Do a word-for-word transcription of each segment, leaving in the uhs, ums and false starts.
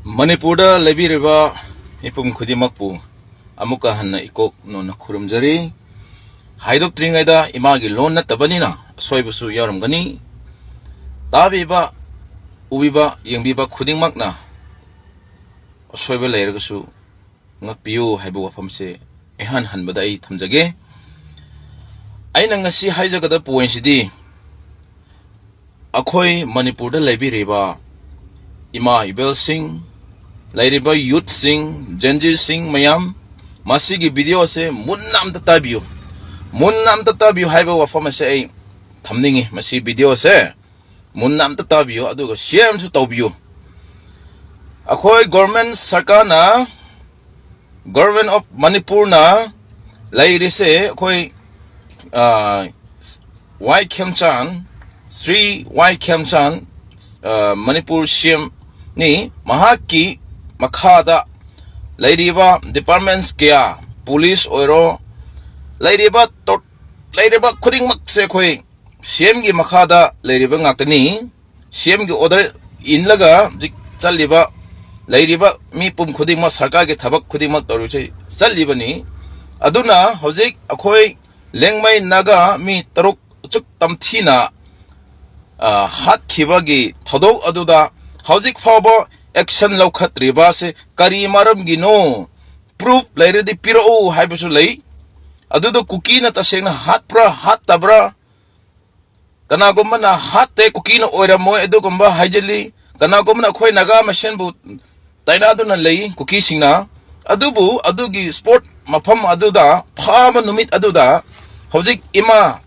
ꯃꯅꯤꯄꯨꯔꯗ ꯂꯩꯕꯤꯔꯤꯕ ꯃꯤꯄꯨꯝ ꯈꯨꯗꯤꯡꯃꯛꯄꯨ ꯑꯃꯨꯛꯀ ꯍꯟꯅ ꯏꯀꯣꯛ ꯅꯣꯟꯅ ꯈꯨꯔꯨꯝꯖꯔꯤ꯫ ꯍꯥꯏꯗꯣꯛꯇ꯭ꯔꯤꯉꯩꯗ ꯏꯃꯥꯒꯤ ꯂꯣꯟ ꯅꯠꯇꯕꯅꯤꯅ ꯑꯁꯣꯏꯕꯁꯨ ꯌꯥꯎꯔꯝꯒꯅꯤ꯫ ꯇꯥꯕꯤꯕ, ꯎꯕꯤꯕ, ꯌꯦꯡꯕꯤꯕ ꯈꯨꯗꯤꯡꯃꯛꯅ ꯑꯁꯣꯏꯕ ꯂꯩꯔꯒꯁꯨ ꯉꯥꯛꯄꯤꯌꯨ ꯍꯥꯏꯕ ꯋꯥꯐꯝꯁꯦ ꯏꯍꯥꯟ ꯍꯟꯕꯗ ꯑꯩ ꯊꯝꯖꯒꯦ꯫ ꯑꯩꯅ ꯉꯁꯤ ꯍꯥꯏꯖꯒꯗꯕ ꯄꯣꯏꯟꯁꯤꯗꯤ, ꯑꯩꯈꯣꯏ ꯃꯅꯤꯄꯨꯔꯗ ꯂꯩꯕꯤꯔꯤꯕ ꯏꯃꯥ ꯏꯕꯦꯜꯁꯤꯡ, ꯂꯩꯔꯤꯕ ꯌꯨꯠꯁꯤꯡ, ꯖꯦꯟꯖꯤꯁꯤꯡ ꯃꯌꯥꯝ, ꯃꯁꯤꯒꯤ ꯚꯤꯗꯤꯑꯣꯁꯦ ꯃꯨꯟꯅ ꯑꯝꯇ ꯇꯥꯕꯤꯌꯨ꯫ ꯃꯨꯟꯅ ꯑꯝꯇ ꯇꯥꯕꯤꯌꯨ ꯍꯥꯏꯕ ꯋꯥꯐꯝ ꯑꯁꯦ ꯑꯩ ꯊꯝꯅꯤꯡꯉꯤ ꯃꯁꯤ ꯚꯤꯗꯤꯑꯣꯁꯦ꯫ ꯃꯨꯟꯅ ꯑꯝꯇ ꯇꯥꯕꯤꯌꯨ, ꯑꯗꯨꯒ ꯁꯤꯌꯔꯁꯨ ꯇꯧꯕꯤꯌꯨ꯫ ꯑꯩꯈꯣꯏ ꯒꯣꯔꯃꯦꯟ ꯁꯔꯀꯥꯔꯅ, ꯒꯣꯔꯃꯦꯟ ꯑꯣꯐ ꯃꯅꯤꯄꯨꯔꯅ ꯂꯩꯔꯤꯁꯦ, ꯑꯩꯈꯣꯏ, ꯑ, ꯋꯥꯏ ꯈꯦꯝꯆꯥꯟ, ꯁ꯭ꯔꯤ ꯋꯥꯏ ꯈꯦꯝꯆꯥꯟ, ꯑ, ꯃꯅꯤꯄꯨꯔ ꯁꯤ ꯑꯦꯝꯅꯤ꯫ ꯃꯍꯥꯛꯀꯤ ꯃꯈꯥꯗ ꯂꯩꯔꯤꯕ ꯗꯤꯄꯥꯔꯠꯃꯦꯟꯁ ꯀꯌꯥ, ꯄꯨꯂꯤꯁ ꯑꯣꯏꯔꯣ, ꯂꯩꯔꯤꯕ ꯇꯣ-, ꯂꯩꯔꯤꯕ ꯈꯨꯗꯤꯡꯃꯛꯁꯦ ꯑꯩꯈꯣꯏ ꯁꯤ ꯑꯦꯝꯒꯤ ꯃꯈꯥꯗ ꯂꯩꯔꯤꯕ ꯉꯥꯛꯇꯅꯤ꯫ ꯁꯤ ꯑꯦꯝꯒꯤ ꯑꯣꯔꯗꯔ ꯏꯟꯂꯒ ꯍꯧꯖꯤꯛ ꯆꯠꯂꯤꯕ, ꯂꯩꯔꯤꯕ ꯃꯤꯄꯨꯝ ꯈꯨꯗꯤꯡꯃꯛ, ꯁꯔꯀꯥꯔꯒꯤ ꯊꯕꯛ ꯈꯨꯗꯤꯡꯃꯛ ꯇꯧꯔꯤꯁꯦ ꯆꯠꯂꯤꯕꯅꯤ꯫ ꯑꯗꯨꯅ ꯍꯧꯖꯤꯛ ꯑꯩꯈꯣꯏ ꯂꯦꯡꯃꯩ ꯅꯥꯒꯥ ꯃꯤ ꯇꯔꯨꯛ ꯑꯁꯨꯛ ꯇꯝꯊꯤꯅ, ꯑ, ꯍꯥꯠꯈꯤꯕꯒꯤ ꯊꯧꯗꯣꯛ ꯑꯗꯨꯗ ꯍꯧꯖꯤꯛ ꯐꯥꯎꯕ ꯑꯦꯛꯁꯟ ꯂꯧꯈꯠꯇ꯭ꯔꯤꯕꯁꯦ ꯀꯔꯤ ꯃꯔꯝꯒꯤꯅꯣ? ꯄ꯭ꯔꯨꯐ ꯂꯩꯔꯗꯤ ꯄꯤꯔꯛꯎ ꯍꯥꯏꯕꯁꯨ ꯂꯩ꯫ ꯑꯗꯨꯗ ꯀꯨꯀꯤꯅ ꯇꯁꯦꯡꯅ ꯍꯥꯠꯄ꯭ꯔꯥ, ꯍꯥꯠꯇꯕ꯭ꯔꯥ? ꯀꯅꯥꯒꯨꯝꯕꯅ ꯍꯥꯠꯇꯦ, ꯀꯨꯀꯤꯅ ꯑꯣꯏꯔꯝꯃꯣꯏ, ꯑꯗꯨꯒꯨꯝꯕ ꯍꯥꯏꯖꯤꯜꯂꯤ꯫ ꯀꯅꯥꯒꯨꯝꯕꯅ ꯑꯩꯈꯣꯏ ꯅꯥꯒꯥ ꯃꯁꯦꯟꯕꯨ ꯇꯥꯏꯅꯗꯨꯅ ꯂꯩ ꯀꯨꯀꯤꯁꯤꯡꯅ꯫ ꯑꯗꯨꯕꯨ ꯑꯗꯨꯒꯤ ꯁ꯭ꯄꯣꯠ ꯃꯐꯝ ꯑꯗꯨꯗ ꯐꯥꯕ ꯅꯨꯃꯤꯠ ꯑꯗꯨꯗ ꯍꯧꯖꯤꯛ ꯏꯃꯥ,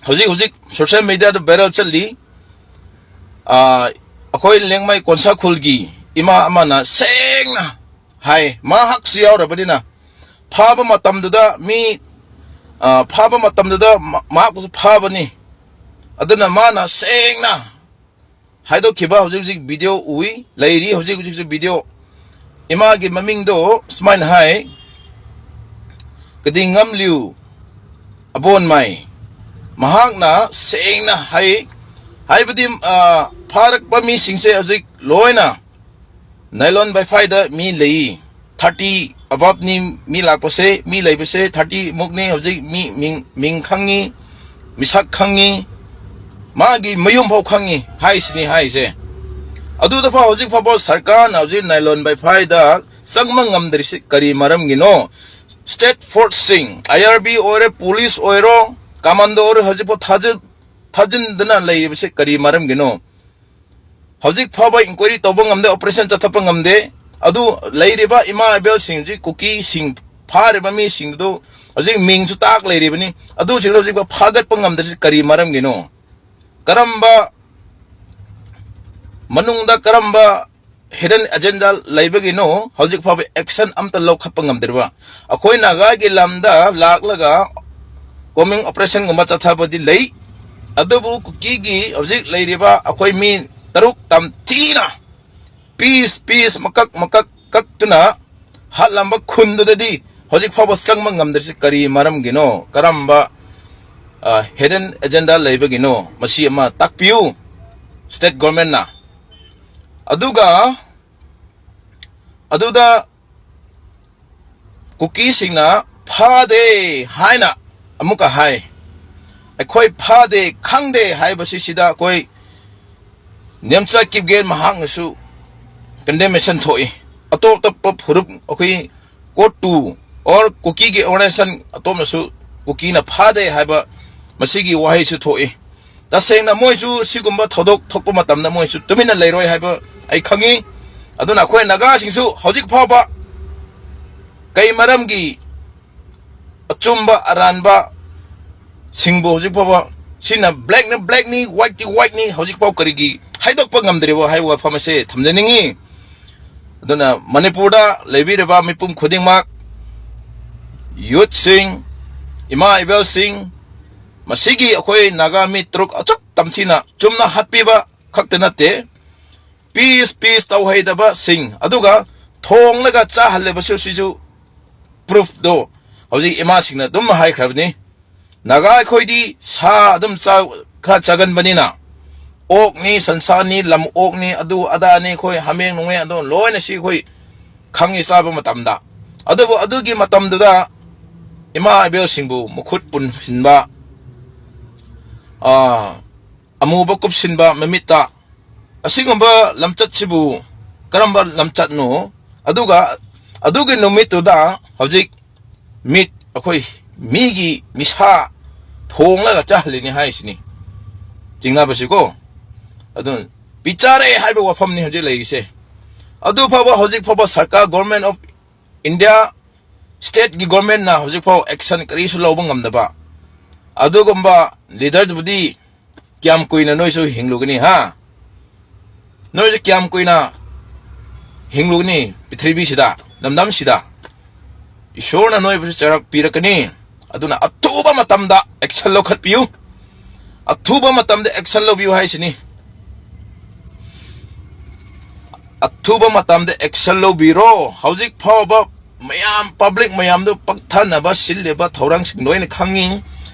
ꯍꯧꯖꯤꯛ, ꯍꯧꯖꯤꯛ ꯁꯣꯁꯤꯌꯦꯜ ꯃꯦꯗꯤꯌꯥꯗ ꯚꯥꯏꯔꯦꯜ ꯆꯠꯂꯤ꯫ ꯑꯥ, ꯑꯩꯈꯣꯏ ꯂꯦꯡꯃꯩ ꯀꯣꯟꯁꯥ ꯈꯨꯜꯒꯤ ꯏꯃꯥ ꯑꯃꯅ ꯁꯦꯡꯅ ꯍꯥꯏ, ꯃꯍꯥꯛꯁꯨ ꯌꯥꯎꯔꯕꯅꯤꯅ, ꯐꯥꯕ ꯃꯇꯝꯗꯨꯗ ꯃꯤ, ꯑ, ꯐꯥꯕ ꯃꯇꯝꯗꯨꯗ ꯃ-, ꯃꯍꯥꯛꯄꯨꯁꯨ ꯐꯥꯕꯅꯤ꯫ ꯑꯗꯨꯅ ꯃꯥꯅ ꯁꯦꯡꯅ ꯍꯥꯏꯗꯣꯛꯈꯤꯕ ꯍꯧꯖꯤꯛ ꯍꯧꯖꯤꯛ ꯚꯤꯗꯤꯑꯣ ꯎꯏ, ꯂꯩꯔꯤ ꯍꯧꯖꯤꯛ ꯍꯧꯖꯤꯛꯁꯨ ꯚꯤꯗꯤꯑꯣ꯫ ꯏꯃꯥꯒꯤ ꯃꯃꯤꯡꯗꯣ ꯁꯨꯃꯥꯏꯅ ꯍꯥꯏ, ꯀꯗꯤꯉꯝꯂꯤꯎ ꯑꯕꯣꯟꯃꯥꯏ꯫ ꯃꯍꯥꯛꯅ ꯁꯦꯡꯅ ꯍꯥꯏ, ꯍꯥꯏꯕꯗꯤ, ꯑ, ꯐꯥꯔꯛꯄ ꯃꯤꯁꯤꯡꯁꯦ ꯍꯧꯖꯤꯛ ꯂꯣꯏꯅ ꯅꯥꯏꯂꯣꯟ ꯕꯥꯏꯐꯥꯏꯗ ꯃꯤ ꯂꯩ, ꯊꯥꯔꯇꯤ ꯑꯕꯞꯅꯤ ꯃꯤ ꯂꯥꯛꯄꯁꯦ, ꯃꯤ ꯂꯩꯕꯁꯦ ꯊꯥꯔꯇꯤ ꯃꯨꯛꯅꯤ꯫ ꯍꯧꯖꯤꯛ ꯃꯤ ꯃꯤꯡ, ꯃꯤꯡ ꯈꯪꯉꯤ, ꯃꯤꯁꯛ ꯈꯪꯉꯤ, ꯃꯥꯒꯤ ꯃꯌꯨꯝ ꯐꯥꯎ ꯈꯪꯉꯤ ꯍꯥꯏꯁꯤꯅꯤ ꯍꯥꯏꯁꯦ꯫ ꯑꯗꯨꯗ ꯐꯥꯎ ꯍꯧꯖꯤꯛ ꯐꯥꯎꯕ ꯁꯔꯀꯥꯔꯅ ꯍꯧꯖꯤꯛ ꯅꯥꯏꯂꯣꯟ ꯕꯥꯏꯐꯥꯏꯗ ꯆꯪꯕ ꯉꯝꯗ꯭ꯔꯤꯁꯤ ꯀꯔꯤ ꯃꯔꯝꯒꯤꯅꯣ? ꯁ꯭ꯇꯦꯠ ꯐꯣꯔꯁꯁꯤꯡ, ꯑꯥꯏ ꯑꯥꯔ ꯕꯤ ꯑꯣꯏꯔꯦ, ꯄꯨꯂꯤꯁ ꯑꯣꯏꯔꯣ, ꯀꯃꯥꯟꯗꯣ ꯑꯣꯏꯔꯣ, ꯍꯧꯖꯤꯛꯐꯥꯎ ꯊꯥꯖ-, ꯊꯥꯖꯤꯟꯗꯅ ꯂꯩꯔꯤꯕꯁꯤ ꯀꯔꯤ ꯃꯔꯝꯒꯤꯅꯣ? ꯍꯧꯖꯤꯛ ꯐꯥꯎꯕ ꯏꯟꯀ꯭ꯋꯥꯏꯔꯤ ꯇꯧꯕ ꯉꯝꯗꯦ, ꯑꯣꯄꯔꯦꯁꯟ ꯆꯠꯊꯠꯄ ꯉꯝꯗꯦ꯫ ꯑꯗꯨ ꯂꯩꯔꯤꯕ ꯏꯃꯥ ꯏꯕꯦꯜꯁꯤꯡ, ꯍꯧꯖꯤꯛ ꯀꯨꯀꯤꯁꯤꯡ ꯐꯥꯔꯤꯕ ꯃꯤꯁꯤꯡꯗꯨ ꯍꯧꯖꯤꯛ ꯃꯤꯡꯁꯨ ꯇꯥꯛ ꯂꯩꯔꯤꯕꯅꯤ꯫ ꯑꯗꯨꯁꯤꯡꯗꯨ ꯍꯧꯖꯤꯛ ꯐꯥꯒꯠꯄ ꯉꯝꯗ꯭ꯔꯤꯁꯤ ꯀꯔꯤ ꯃꯔꯝꯒꯤꯅꯣ? ꯀꯔꯝꯕ ꯃꯅꯨꯡꯗ ꯀꯔꯝꯕ ꯍꯤꯗꯟ ꯑꯦꯖꯦꯟꯗꯥ ꯂꯩꯕꯒꯤꯅꯣ ꯍꯧꯖꯤꯛ ꯐꯥꯎꯕ ꯑꯦꯛꯁꯟ ꯑꯝꯇ ꯂꯧꯈꯠꯄ ꯉꯝꯗ꯭ꯔꯤꯕ? ꯑꯩꯈꯣꯏ ꯅꯥꯒꯥꯒꯤ ꯂꯝꯗ ꯂꯥꯛꯂꯒ ꯀꯣꯃꯤꯡ ꯑꯣꯄꯔꯦꯁꯟꯒꯨꯝꯕ ꯆꯠꯊꯕꯗꯤ ꯂꯩ, ꯑꯗꯨꯕꯨ ꯀꯨꯀꯤꯒꯤ ꯍꯧꯖꯤꯛ ꯂꯩꯔꯤꯕ ꯑꯩꯈꯣꯏ ꯃꯤ ꯇꯔꯨꯛ ꯇꯝꯊꯤꯅ ꯄꯤꯁ ꯄꯤꯁ ꯃꯀꯛ ꯃꯀꯛ ꯀꯛꯇꯨꯅ ꯍꯥꯠꯂꯝꯕ ꯈꯨꯟꯗꯨꯗꯗꯤ ꯍꯧꯖꯤꯛ ꯐꯥꯎꯕ ꯆꯪꯕ ꯉꯝꯗ꯭ꯔꯤꯁꯤ ꯀꯔꯤ ꯃꯔꯝꯒꯤꯅꯣ? ꯀꯔꯝꯕ ꯍꯤꯗꯟ ꯑꯦꯖꯦꯟꯗꯥ ꯂꯩꯕꯒꯤꯅꯣ? ꯃꯁꯤ ꯑꯃ ꯇꯥꯛꯄꯤꯌꯨ ꯁ꯭ꯇꯦꯠ ꯒꯣꯔꯃꯦꯟꯅ꯫ ꯑꯗꯨꯒ ꯑꯗꯨꯗ ꯀꯨꯀꯤꯁꯤꯡꯅ ꯐꯥꯗꯦ ꯍꯥꯏꯅ ꯑꯃꯨꯛꯀ ꯍꯥꯏ꯫ ꯑꯩꯈꯣꯏ ꯐꯥꯗꯦ, ꯈꯪꯗꯦ ꯍꯥꯏꯕꯁꯤ ꯁꯤꯗ ꯑꯩꯈꯣꯏ ꯅꯦꯝꯆꯥ ꯀꯤꯞꯒꯦꯟ ꯃꯍꯥꯛꯅꯁꯨ ꯀꯟꯗꯦꯃꯦꯁꯟ ꯊꯣꯛꯏ꯫ ꯑꯇꯣꯞ ꯑꯇꯣꯞꯄ ꯐꯨꯔꯨꯞ, ꯑꯩꯈꯣꯏ ꯀꯣꯠꯇꯨ ꯑꯣꯔ ꯀꯨꯀꯤꯒꯤ ꯑꯣꯔꯒꯅꯥꯏꯖꯦꯁꯟ ꯑꯇꯣꯞꯅꯁꯨ ꯀꯨꯀꯤꯅ ꯐꯥꯗꯦ ꯍꯥꯏꯕ ꯃꯁꯤꯒꯤ ꯋꯥꯍꯩꯁꯨ ꯊꯣꯛꯏ꯫ ꯇꯁꯦꯡꯅ ꯃꯣꯏꯁꯨ ꯁꯤꯒꯨꯝꯕ ꯊꯧꯗꯣꯛ ꯊꯣꯛꯄ ꯃꯇꯝꯗ ꯃꯣꯏꯁꯨ ꯇꯨꯃꯤꯟꯅ ꯂꯩꯔꯣꯏ ꯍꯥꯏꯕ ꯑꯩ ꯈꯪꯉꯤ꯫ ꯑꯗꯨꯅ ꯑꯩꯈꯣꯏ ꯅꯥꯒꯥꯁꯤꯡꯁꯨ ꯍꯧꯖꯤꯛ ꯐꯥꯎꯕ ꯀꯩ ꯃꯔꯝꯒꯤ ꯑꯆꯨꯝꯕ ꯑꯔꯥꯟꯕ ꯁꯤꯡꯕꯨ ꯍꯧꯖꯤꯛ ꯐꯥꯎꯕ ꯁꯤꯅ ꯕ꯭ꯂꯦꯛꯅ ꯕ꯭ꯂꯦꯛꯅꯤ, ꯋꯥꯏꯠꯇꯤ ꯋꯥꯏꯠꯅꯤ, ꯍꯧꯖꯤꯛ ꯐꯥꯎ ꯀꯔꯤꯒꯤ ꯍꯥꯏꯗꯣꯛꯄ ꯉꯝꯗ꯭ꯔꯤꯕꯣ ꯍꯥꯏꯕ ꯋꯥꯐꯝ ꯑꯁꯦ ꯊꯝꯖꯅꯤꯡꯉꯤ꯫ ꯑꯗꯨꯅ ꯃꯅꯤꯄꯨꯔꯗ ꯂꯩꯕꯤꯔꯤꯕ ꯃꯤꯄꯨꯝ ꯈꯨꯗꯤꯡꯃꯛ, ꯌꯨꯠꯁꯤꯡ, ꯏꯃꯥ ꯏꯕꯦꯜꯁꯤꯡ, ꯃꯁꯤꯒꯤ ꯑꯩꯈꯣꯏ ꯅꯥꯒꯥ ꯃꯤ ꯇꯔꯨꯛ ꯑꯁꯨꯛ ꯇꯝꯊꯤꯅ ꯆꯨꯝꯅ ꯍꯥꯠꯄꯤꯕ ꯈꯛꯇ ꯅꯠꯇꯦ, ꯄꯤꯁ ꯄꯤꯁ ꯇꯧꯍꯩꯗꯕꯁꯤꯡ ꯑꯗꯨꯒ ꯊꯣꯡꯂꯒ ꯆꯥꯍꯜꯂꯤꯕꯁꯨ ꯁꯤꯁꯨ ꯄ꯭ꯔꯨꯐꯇꯣ ꯍꯧꯖꯤꯛ ꯏꯃꯥꯁꯤꯡꯅ ꯑꯗꯨꯝ ꯍꯥꯏꯈ꯭ꯔꯕꯅꯤ꯫ ꯅꯥꯒꯥ ꯑꯩꯈꯣꯏꯗꯤ ꯁꯥ ꯑꯗꯨꯝ ꯆꯥ-, ꯈꯔ ꯆꯥꯒꯟꯕꯅꯤꯅ ꯑꯣꯛꯅꯤ, ꯁꯟꯁꯥꯅꯤ, ꯂꯝ ꯑꯣꯛꯅꯤ, ꯑꯗꯨ ꯑꯗꯥꯅꯤ, ꯑꯩꯈꯣꯏ ꯍꯥꯃꯦꯡ ꯅꯨꯡꯃꯦꯡ ꯑꯗꯨ ꯂꯣꯏꯅ ꯁꯤ ꯑꯩꯈꯣꯏ ꯈꯪꯉꯤ ꯆꯥꯕ ꯃꯇꯝꯗ꯫ ꯑꯗꯨꯕꯨ ꯑꯗꯨꯒꯤ ꯃꯇꯝꯗꯨꯗ ꯏꯃꯥ ꯏꯕꯦꯜꯁꯤꯡꯕꯨ ꯃꯈꯨꯠ ꯄꯨꯟꯁꯤꯟꯕ, ꯑꯥ, ꯑꯃꯨꯕ ꯀꯨꯞꯁꯤꯟꯕ ꯃꯃꯤꯠꯇ, ꯑꯁꯤꯒꯨꯝꯕ ꯂꯝꯆꯠꯁꯤꯕꯨ ꯀꯔꯝꯕ ꯂꯝꯆꯠꯅꯣ? ꯑꯗꯨꯒ ꯑꯗꯨꯒꯤ ꯅꯨꯃꯤꯠꯇꯨꯗ ꯍꯧꯖꯤꯛ ꯃꯤꯠ ꯑꯩꯈꯣꯏ ꯃꯤꯒꯤ ꯃꯤꯁꯥ ꯊꯣꯡꯂꯒ ꯆꯥꯍꯜꯂꯤꯅꯤ ꯍꯥꯏꯁꯤꯅꯤ ꯆꯤꯡꯅꯕꯁꯤꯀꯣ꯫ ꯑꯗꯨ ꯄꯤꯆꯥꯔꯦ ꯍꯥꯏꯕ ꯋꯥꯐꯝꯅꯤ ꯍꯧꯖꯤꯛ ꯂꯩꯔꯤꯁꯦ꯫ ꯑꯗꯨ ꯐꯥꯎꯕ, ꯍꯧꯖꯤꯛ ꯐꯥꯎꯕ ꯁꯔꯀꯥꯔ, Government of India, stateꯀꯤ governmentꯅ ꯍꯧꯖꯤꯛ ꯐꯥꯎ action ꯀꯔꯤꯁꯨ ꯂꯧꯕ ꯉꯝꯗꯕ ꯑꯗꯨꯒꯨꯝꯕ leaderꯕꯨꯗꯤ ꯀꯌꯥꯝ ꯀꯨꯏꯅ ꯅꯣꯏꯁꯨ ꯍꯤꯡꯂꯨꯒꯅꯤ, ꯍꯥ? ꯅꯣꯏꯁꯨ ꯀꯌꯥꯝ ꯀꯨꯏꯅ ꯍꯤꯡꯂꯨꯒꯅꯤ ꯄ꯭ꯔꯤꯊꯤꯕꯤꯁꯤꯗ, ꯂꯝꯗꯝꯁꯤꯗ? ꯏꯁꯣꯔꯅ ꯅꯣꯏꯕꯨꯁꯨ ꯆꯩꯔꯛ ꯄꯤꯔꯛꯀꯅꯤ꯫ ꯑꯗꯨꯅ ꯑꯊꯨꯕ ꯃꯇꯝꯗ action ꯂꯧꯈꯠꯄꯤꯌꯨ꯫ ꯑꯊꯨꯕ ꯃꯇꯝꯗ action ꯂꯧꯕꯤꯌꯨ ꯍꯥꯏꯁꯤꯅꯤ꯫ ꯑꯊꯨꯕ ꯃꯇꯝꯗ action ꯂꯧꯕꯤꯔꯣ꯫ ꯍꯧꯖꯤꯛ ꯐꯥꯎꯕ ꯃꯌꯥꯝ, public ꯃꯌꯥꯝꯗꯨ ꯄꯛꯊꯅꯕ ꯁꯤꯜꯂꯤꯕ ꯊꯧꯔꯥꯡꯁꯤꯡ ꯂꯣꯏꯅ ꯈꯪꯉꯤ꯫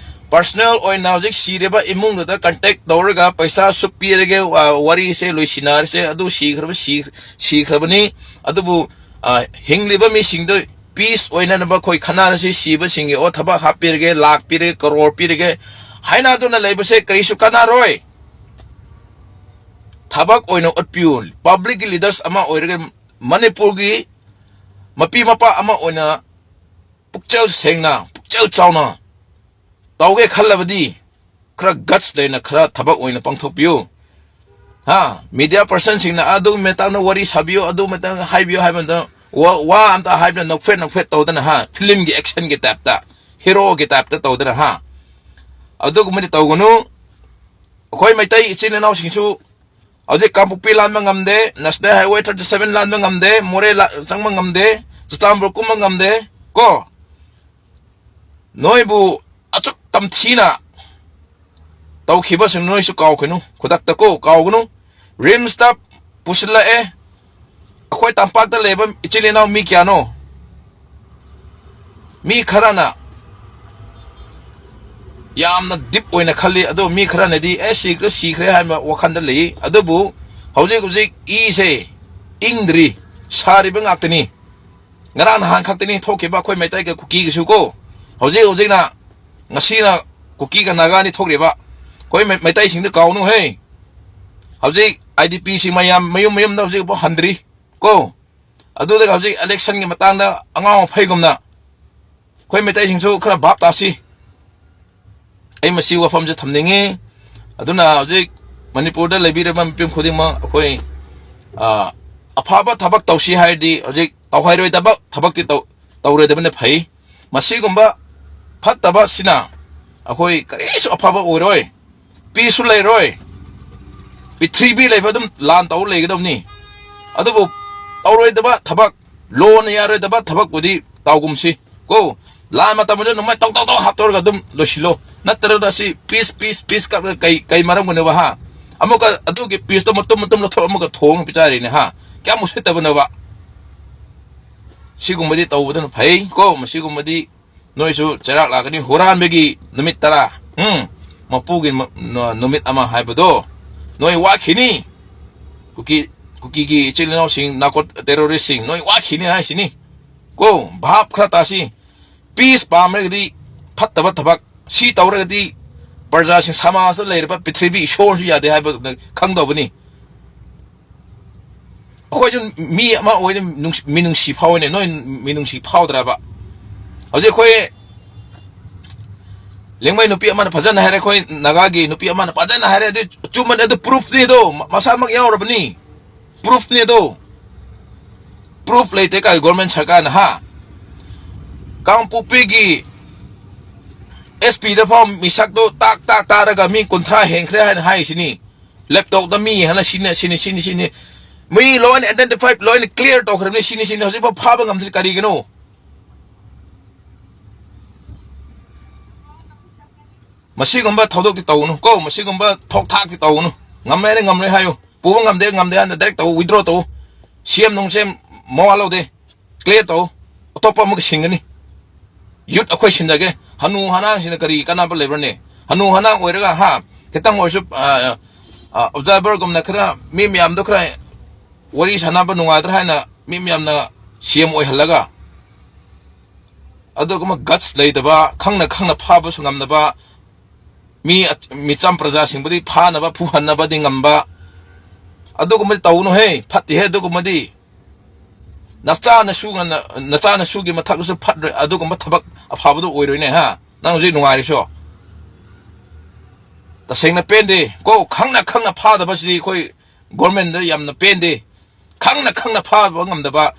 Personal ꯑꯣꯏꯅ ꯍꯧꯖꯤꯛ ꯁꯤꯔꯤꯕ ꯏꯃꯨꯡꯗꯨꯗ contact ꯇꯧꯔꯒ ꯄꯩꯁꯥ ꯑꯁꯨꯛ ꯄꯤꯔꯒꯦ, ꯋꯥ-, ꯋꯥꯔꯤꯁꯦ ꯂꯣꯏꯁꯤꯟꯅꯔꯁꯦ, ꯑꯗꯨ ꯁꯤꯈ꯭ꯔꯕ ꯁꯤ-, ꯁꯤꯈ꯭ꯔꯕꯅꯤ꯫ ꯑꯗꯨꯕꯨ, ꯑ, ꯍꯤꯡꯂꯤꯕ ꯃꯤꯁꯤꯡꯗꯨ peace ꯑꯣꯏꯅꯅꯕ ꯑꯩꯈꯣꯏ ꯈꯟꯅꯔꯁꯤ, ꯁꯤꯕꯁꯤꯡꯒꯤ, ꯑꯣ, ꯊꯕꯛ ꯍꯥꯞꯄꯤꯔꯒꯦ, ꯂꯥꯛ ꯄꯤꯔꯒꯦ, ꯀꯔꯣꯔ ꯄꯤꯔꯒꯦ ꯍꯥꯏꯅꯗꯨꯅ ꯂꯩꯕꯁꯦ ꯀꯔꯤꯁꯨ ꯀꯥꯟꯅꯔꯣꯏ꯫ ꯊꯕꯛ ꯑꯣꯏꯅ ꯎꯠꯄꯤꯌꯨ꯫ Publicꯀꯤ leaders ꯑꯃ ꯑꯣꯏꯔꯒ, ꯃꯅꯤꯄꯨꯔꯒꯤ ꯃꯄꯤ ꯃꯄꯥ ꯑꯃ ꯑꯣꯏꯅ ꯄꯨꯛꯆꯦꯜ ꯁꯦꯡꯅ, ꯄꯨꯛꯆꯦꯜ ꯆꯥꯎꯅ ꯇꯧꯒꯦ ꯈꯜꯂꯕꯗꯤ ꯈꯔ guts ꯂꯩꯅ ꯈꯔ ꯊꯕꯛ ꯑꯣꯏꯅ ꯄꯥꯡꯊꯣꯛꯄꯤꯌꯨ꯫ ꯍꯥ, media personꯁꯤꯡꯅ ꯑꯗꯨ ꯃꯇꯥꯡꯗ ꯋꯥꯔꯤ ꯁꯥꯕꯤꯌꯨ, ꯑꯗꯨ ꯃꯇꯥꯡꯗ ꯍꯥꯏꯕꯤꯌꯨ ꯍꯥꯏꯕ ꯃꯇꯝꯗ ꯋꯥ, ꯋꯥ ꯑꯝꯇ ꯍꯥꯏꯕꯗ ꯅꯣꯛꯐꯦꯠ ꯅꯣꯛꯐꯦꯠ ꯇꯧꯗꯅ, ꯍꯥ, filmꯒꯤ actionꯒꯤ typeꯇ, heroꯒꯤ typeꯇ ꯇꯧꯗꯅ, ꯍꯥ, ꯑꯗꯨꯒꯨꯝꯕꯗꯤ ꯇꯧꯒꯅꯨ꯫ ꯑꯩꯈꯣꯏ ꯃꯩꯇꯩ ꯏꯆꯤꯜ ꯏꯅꯥꯎꯁꯤꯡꯁꯨ ꯍꯧꯖꯤꯛ ꯀꯥꯡꯄꯣꯛꯄꯤ ꯂꯥꯟꯕ ꯉꯝꯗꯦ, National Highway thirty seven ꯂꯥꯟꯕ ꯉꯝꯗꯦ, ꯃꯣꯔꯦ ꯂꯥ-, ꯆꯪꯕ ꯉꯝꯗꯦ, ꯆꯨꯔꯆꯥꯟꯄꯨꯔ ꯀꯨꯝꯕ ꯉꯝꯗꯦ, ꯀꯣ? ꯅꯣꯏꯕꯨ ꯑꯁꯨꯛ ꯇꯝꯊꯤꯅ ꯇꯧꯈꯤꯕꯁꯤꯡ ꯅꯣꯏꯁꯨ ꯀꯥꯎꯈꯤꯅꯨ, ꯈꯨꯗꯛꯇ ꯀꯣ, ꯀꯥꯎꯒꯅꯨ꯫ RIMSꯇ ꯄꯨꯁꯤꯜꯂꯛꯑꯦ꯫ ꯑꯩꯈꯣꯏ ꯇꯝꯄꯥꯛꯇ ꯂꯩꯕ ꯏꯆꯤꯜ ꯏꯅꯥꯎ ꯃꯤ ꯀꯌꯥꯅꯣ? ꯃꯤ ꯈꯔꯅ ꯌꯥꯝꯅ ꯗꯤꯞ ꯑꯣꯏꯅ ꯈꯜꯂꯤ꯫ ꯑꯗꯣ ꯃꯤ ꯈꯔꯅꯗꯤ ꯑꯦ ꯁꯤꯈ꯭ꯔꯦ ꯁꯤꯈ꯭ꯔꯦ ꯍꯥꯏꯕ ꯋꯥꯈꯜꯗ ꯂꯩ꯫ ꯑꯗꯨꯕꯨ ꯍꯧꯖꯤꯛ ꯍꯧꯖꯤꯛ ꯏꯁꯦ ꯏꯪꯗ꯭ꯔꯤ, ꯁꯥꯔꯤꯕ ꯉꯥꯛꯇꯅꯤ꯫ ꯉꯔꯥꯡ ꯅꯍꯥꯟ ꯈꯛꯇꯅꯤ ꯊꯣꯛꯈꯤꯕ ꯑꯩꯈꯣꯏ ꯃꯩꯇꯩꯒ ꯀꯨꯀꯤꯒꯤꯁꯨ ꯀꯣ꯫ ꯍꯧꯖꯤꯛ ꯍꯧꯖꯤꯛꯅ, ꯉꯁꯤꯅ ꯀꯨꯀꯤꯒ ꯅꯥꯒꯥꯅꯤ ꯊꯣꯛꯂꯤꯕ꯫ ꯑꯩꯈꯣꯏ ꯃꯩ-, ꯃꯩꯇꯩꯁꯤꯡꯗ ꯀꯥꯎꯅꯨ ꯍꯦ꯫ ꯍꯧꯖꯤꯛ ꯑꯥꯏ ꯗꯤ ꯄꯤꯁꯤ ꯃꯌꯥꯝ ꯃꯌꯨꯝ ꯃꯌꯨꯝꯗ ꯍꯧꯖꯤꯛꯐꯥꯎ ꯍꯟꯗ꯭ꯔꯤ ꯀꯣ꯫ ꯑꯗꯨꯗꯒ ꯍꯧꯖꯤꯛ ꯏꯂꯦꯛꯁꯟꯒꯤ ꯃꯇꯥꯡꯗ ꯑꯉꯥꯎ ꯑꯐꯩꯒꯨꯝꯅ ꯑꯩꯈꯣꯏ ꯃꯩꯇꯩꯁꯤꯡꯁꯨ ꯈꯔ ꯚꯥꯞ ꯇꯥꯁꯤ꯫ ꯑꯩ ꯃꯁꯤ ꯋꯥꯐꯝꯁꯦ ꯊꯝꯅꯤꯡꯉꯤ꯫ ꯑꯗꯨꯅ ꯍꯧꯖꯤꯛ ꯃꯅꯤꯄꯨꯔꯗ ꯂꯩꯕꯤꯔꯤꯕ ꯃꯤꯄꯨꯝ ꯈꯨꯗꯤꯡꯃꯛ ꯑꯩꯈꯣꯏ, ꯑ, ꯑꯐꯕ ꯊꯕꯛ ꯇꯧꯁꯤ ꯍꯥꯏꯔꯗꯤ ꯍꯧꯖꯤꯛ ꯇꯧꯍꯩꯔꯣꯏꯗꯕ ꯊꯕꯛꯇꯤ ꯇꯧ-, ꯇꯧꯔꯣꯏꯗꯕꯅ ꯐꯩ꯫ ꯃꯁꯤꯒꯨꯝꯕ ꯐꯠꯇꯕꯁꯤꯅ ꯑꯩꯈꯣꯏ ꯀꯔꯤꯁꯨ ꯑꯐꯕ ꯑꯣꯏꯔꯣꯏ꯫ ꯄꯤꯁꯁꯨ ꯂꯩꯔꯣꯏ꯫ ꯄ꯭ꯔꯤꯊꯤꯕꯤ ꯂꯩꯕ ꯑꯗꯨꯝ ꯂꯥꯟ ꯇꯧꯔ ꯂꯩꯒꯗꯕꯅꯤ꯫ ꯑꯗꯨꯕꯨ ꯇꯧꯔꯣꯏꯗꯕ ꯊꯕꯛ, ꯂꯣꯅ ꯌꯥꯔꯣꯏꯗꯕ ꯊꯕꯛꯄꯨꯗꯤ ꯇꯧꯒꯨꯝꯁꯤ ꯀꯣ꯫ ꯂꯥꯟ ꯃꯇꯝꯗ ꯅꯣꯡꯃꯩ ꯇꯧ ꯇꯧ ꯇꯧ ꯍꯥꯞꯇꯧꯔꯒ ꯑꯗꯨꯝ ꯂꯣꯏꯁꯤꯜꯂꯣ꯫ ꯅꯠꯇ꯭ꯔꯒ ꯁꯤ ꯄꯤꯁ, ꯄꯤꯁ, ꯄꯤꯁ ꯀꯞꯂꯒ ꯀꯩ, ꯀꯩ ꯃꯔꯝꯒꯤꯅꯣꯕ ꯍꯥ? ꯑꯃꯨꯛꯀ ꯑꯗꯨꯒꯤ ꯄꯤꯁꯇꯣ ꯃꯇꯨꯝ ꯃꯇꯨꯝ ꯂꯧꯊꯣꯛ ꯑꯃꯨꯛꯀ ꯊꯣꯡꯉ ꯄꯤꯖꯔꯤꯅꯦ ꯍꯥ? ꯀꯌꯥꯝ ꯎꯁꯤꯠꯇꯕꯅꯣꯕ? ꯁꯤꯒꯨꯝꯕꯗꯤ ꯇꯧꯕꯗꯨꯅ ꯐꯩ ꯀꯣ꯫ ꯃꯁꯤꯒꯨꯝꯕꯗꯤ ꯅꯣꯏꯁꯨ ꯆꯩꯔꯥꯛ ꯂꯥꯛꯀꯅꯤ꯫ ꯍꯨꯔꯥꯟꯕꯒꯤ ꯅꯨꯃꯤꯠ ꯇꯔꯥ, ꯎꯝ, ꯃꯄꯨꯒꯤ ꯃ-, ꯅ-, ꯅꯨꯃꯤꯠ ꯑꯃ ꯍꯥꯏꯕꯗꯣ ꯅꯣꯏ ꯋꯥꯈꯤꯅꯤ꯫ ꯀꯨꯀꯤ, ꯀꯨꯀꯤꯒꯤ ꯏꯆꯤꯜ ꯏꯅꯥꯎꯁꯤꯡ, ꯅꯥꯔꯀꯣ ꯇꯦꯔꯣꯔꯤꯁꯁꯤꯡ, ꯅꯣꯏ ꯋꯥꯈꯤꯅꯤ ꯍꯥꯏꯁꯤꯅꯤ ꯀꯣ꯫ ꯚꯥꯞ ꯈꯔ ꯇꯥꯁꯤ꯫ ꯄꯤꯁ ꯄꯥꯝꯂꯒꯗꯤ ꯐꯠꯇꯕ ꯊꯕꯛ, ꯁꯤ ꯇꯧꯔꯒꯗꯤ ꯄ꯭ꯔꯖꯥꯁꯤꯡ, ꯁꯃꯥꯖꯇ ꯂꯩꯔꯤꯕ ꯄ꯭ꯔꯤꯊꯤꯕꯤ ꯏꯁꯣꯔꯁꯨ ꯌꯥꯗꯦ ꯍꯥꯏꯕ ꯈꯪꯗꯧꯕꯅꯤ꯫ ꯑꯩꯈꯣꯏꯁꯨ ꯃꯤ ꯑꯃ ꯑꯣꯏꯅ ꯅꯨꯡꯁꯤ-, ꯃꯤꯅꯨꯡꯁꯤ ꯐꯥꯎꯏꯅꯦ, ꯅꯣꯏ ꯃꯤꯅꯨꯡꯁꯤ ꯐꯥꯎꯗ꯭ꯔꯕ? ꯍꯧꯖꯤꯛ ꯑꯩꯈꯣꯏ ꯂꯦꯡꯃꯩ ꯅꯨꯄꯤ ꯑꯃꯅ ꯐꯖꯅ ꯍꯥꯏꯔꯦ, ꯑꯩꯈꯣꯏ ꯅꯥꯒꯥꯒꯤ ꯅꯨꯄꯤ ꯑꯃꯅ ꯐꯖꯅ ꯍꯥꯏꯔꯦ, ꯑꯗꯨ ꯆꯨꯝꯃꯅꯦ, ꯑꯗꯨ ꯄ꯭ꯔꯨꯐꯅꯤ ꯑꯗꯣ, ꯃ-, ꯃꯁꯥꯃꯛ ꯌꯥꯎꯔꯕꯅꯤ꯫ ꯄ꯭ꯔꯨꯐꯅꯦ ꯑꯗꯣ꯫ ꯄ꯭ꯔꯨꯐ ꯂꯩꯇꯦ ꯀꯥꯏ ꯒꯣꯔꯃꯦꯟ ꯁꯔꯀꯥꯔꯅ ꯍꯥ? ꯀꯥꯡꯄꯣꯛꯄꯤꯒꯤ ꯑꯦꯁ ꯄꯤꯗ ꯐꯥꯎ ꯃꯤꯁꯛꯇꯣ ꯇꯥꯛ ꯇꯥꯛ ꯇꯥꯔꯒ ꯃꯤ ꯀꯨꯟꯊ꯭ꯔꯥ ꯍꯦꯟꯈ꯭ꯔꯦ ꯍꯥꯏꯅ ꯍꯥꯏꯁꯤꯅꯤ꯫ ꯂꯦꯞꯇꯣꯞꯇ ꯃꯤ ꯍꯥꯏꯅ ꯁꯤꯅꯤ, ꯁꯤꯅꯤ, ꯁꯤꯅꯤ, ꯁꯤꯅꯤ꯫ ꯃꯤ ꯂꯣꯏꯅ ꯑꯥꯏꯗꯦꯟꯇꯤꯐꯥꯏ ꯂꯣꯏꯅ ꯀ꯭ꯂꯤꯌꯥꯔ ꯇꯧꯈ꯭ꯔꯕꯅꯤ꯫ ꯁꯤꯅꯤ, ꯁꯤꯅꯤ꯫ ꯍꯧꯖꯤꯛꯐꯥꯎ ꯐꯥꯕ ꯉꯝꯗ꯭ꯔꯤ ꯀꯔꯤꯒꯤꯅꯣ? ꯃꯁꯤꯒꯨꯝꯕ ꯊꯧꯗꯣꯛꯇꯤ ꯇꯧꯒꯅꯨ ꯀꯣ, ꯃꯁꯤꯒꯨꯝꯕ ꯊꯣꯛ ꯊꯥꯛꯇꯤ ꯇꯧꯒꯅꯨ꯫ ꯉꯝꯃꯦ ꯍꯥꯏꯔꯦ ꯉꯝꯂꯣꯏ ꯍꯥꯏꯌꯨ, ꯄꯨꯕ ꯉꯝꯗꯦ ꯉꯝꯗꯦ ꯍꯥꯏꯅ ꯗꯥꯏꯔꯦꯛ ꯇꯧ, ꯋꯤꯗ꯭ꯔꯣ ꯇꯧ꯫ ꯁꯤ ꯑꯦꯝ ꯅꯨꯡ ꯁꯤ ꯑꯦꯝ ꯃꯋꯥ ꯂꯧꯗꯦ, ꯀ꯭ꯂꯤꯌꯥꯔ ꯇꯧ, ꯑꯇꯣꯞꯄ ꯑꯃꯨꯛꯀ ꯁꯤꯟꯒꯅꯤ꯫ ꯌꯨꯠ ꯑꯩꯈꯣꯏ ꯁꯤꯟꯖꯒꯦ꯫ ꯍꯅꯨ ꯍꯅꯥꯡꯁꯤꯅ ꯀꯔꯤ ꯀꯥꯟꯅꯕ ꯂꯩꯕ꯭ꯔꯅꯦ? ꯍꯅꯨ ꯍꯅꯥꯡ ꯑꯣꯏꯔꯒ, ꯍꯥ, ꯈꯤꯇꯪ ꯑꯣꯏꯔꯁꯨ ꯑꯣꯕꯖꯥꯔꯚꯔꯒꯨꯝꯅ ꯈꯔ ꯃꯤ ꯃꯌꯥꯝꯗꯣ ꯈꯔ ꯋꯥꯔꯤ ꯁꯥꯟꯅꯕ ꯅꯨꯡꯉꯥꯏꯗ꯭ꯔꯥ ꯍꯥꯏꯅ ꯃꯤ ꯃꯌꯥꯝꯅ ꯁꯤ ꯑꯦꯝ ꯑꯣꯏꯍꯜꯂꯒ, ꯑꯗꯨꯒꯨꯝꯕ ꯒꯠꯁ ꯂꯩꯇꯕ, ꯈꯪꯅ ꯈꯪꯅ ꯐꯥꯕꯁꯨ ꯉꯝꯗꯕ, ꯃꯤ ꯃꯤꯆꯝ ꯄ꯭ꯔꯖꯥꯁꯤꯡꯕꯨꯗꯤ ꯐꯥꯅꯕ ꯐꯨꯍꯟꯅꯕꯗꯤ ꯉꯝꯕ, ꯑꯗꯨꯒꯨꯝꯕꯗꯤ ꯇꯧꯅꯨꯍꯦ, ꯐꯠꯇꯦꯍꯦ ꯑꯗꯨꯒꯨꯝꯕꯗꯤ꯫ ꯅꯆꯥꯅꯁꯨ ꯉꯟꯅ, ꯅꯆꯥꯅꯁꯨꯒꯤ ꯃꯊꯛꯇꯁꯨ ꯐꯠꯂꯣꯏ, ꯑꯗꯨꯒꯨꯝꯕ ꯊꯕꯛ ꯑꯐꯕꯗꯣ ꯑꯣꯏꯔꯣꯏꯅꯦ꯫ ꯍꯥ, ꯅꯪ ꯍꯧꯖꯤꯛ ꯅꯨꯡꯉꯥꯏꯔꯤꯁꯣ? ꯇꯁꯦꯡꯅ ꯄꯦꯟꯗꯦ ꯀꯣ, ꯈꯪꯅ ꯈꯪꯅ ꯐꯥꯗꯕꯁꯤꯗꯤ ꯑꯩꯈꯣꯏ ꯒꯣꯔꯃꯦꯟꯗ ꯌꯥꯝꯅ ꯄꯦꯟꯗꯦ꯫ ꯈꯪꯅ ꯈꯪꯅ ꯐꯥꯕ ꯉꯝꯗꯕ,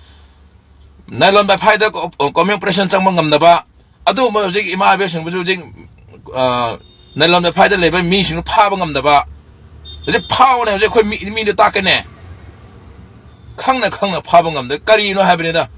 ꯅꯥꯏꯂꯣꯟ ꯕꯥꯏꯐꯥꯏꯗ ꯀꯣꯃꯤ ꯑꯣꯄꯔꯦꯁꯟ ꯆꯪꯕ ꯉꯝꯗꯕ, ꯑꯗꯨꯒꯨꯝꯕ ꯍꯧꯖꯤꯛ ꯏꯃꯥ ꯏꯕꯦꯟꯁꯤꯡꯕꯨꯁꯨ ꯍꯧꯖꯤꯛ ꯅꯥꯏꯂꯣꯟ ꯕꯥꯏꯐꯥꯏꯗ ꯂꯩꯕ ꯃꯤꯁꯤꯡꯗꯨ ꯐꯥꯕ ꯉꯝꯗꯕ, ꯍꯧꯖꯤꯛ ꯐꯥꯎꯅꯦ꯫ ꯍꯧꯖꯤꯛ ꯑꯩꯈꯣꯏ ꯃꯤ, ꯃꯤꯗꯣ ꯇꯥꯛꯀꯅꯦ꯫ ꯈꯪꯅ ꯈꯪꯅ ꯐꯥꯕ ꯉꯝꯗꯦ꯫ ꯀꯔꯤꯅꯣ ꯍꯥꯏꯕꯅꯤꯗ,